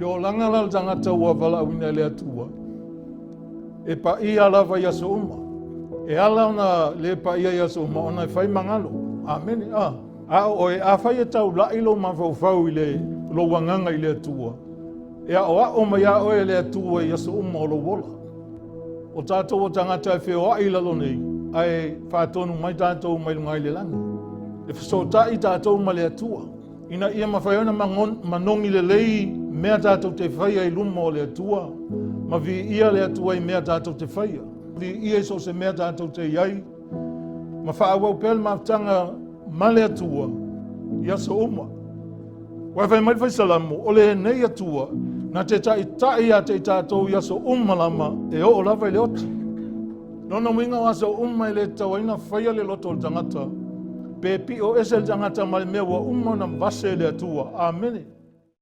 I le olaga la o le tagata ua valaauina e le Atua, e paia lava i aso uma. E ala ona le paia i aso uma ona e fai ma galo. Amene. A. A o oe, afai e taulai lou mafaufau i le lou agaga i le Atua, e aoao mai lava oe e le Atua i aso uma o lou ola. O tatou o tagata e feoai i lalo nei, ae faatonu mai tatou mai luga i le lagi. E fesootai tatou ma le Atua, ina ia mafai ona manogi lelei mea tatou te faia i luma o le Atua, ma viia le Atua i mea tatou te faia. Viia i so o se mea tatou te i ai, ma faaauau pea le mafutaga ma le Atua i aso uma. Aua fai mai le Fai Salamo, o lenei Atua na te taitai ia te i tatou i aso uma lama e oo lava i le oti. Lona uiga o aso uma e le tatau ai ona faia le loto o le tagata, pe pio ese le tagata ma le mea ua uma ona vase e le Atua. Amene.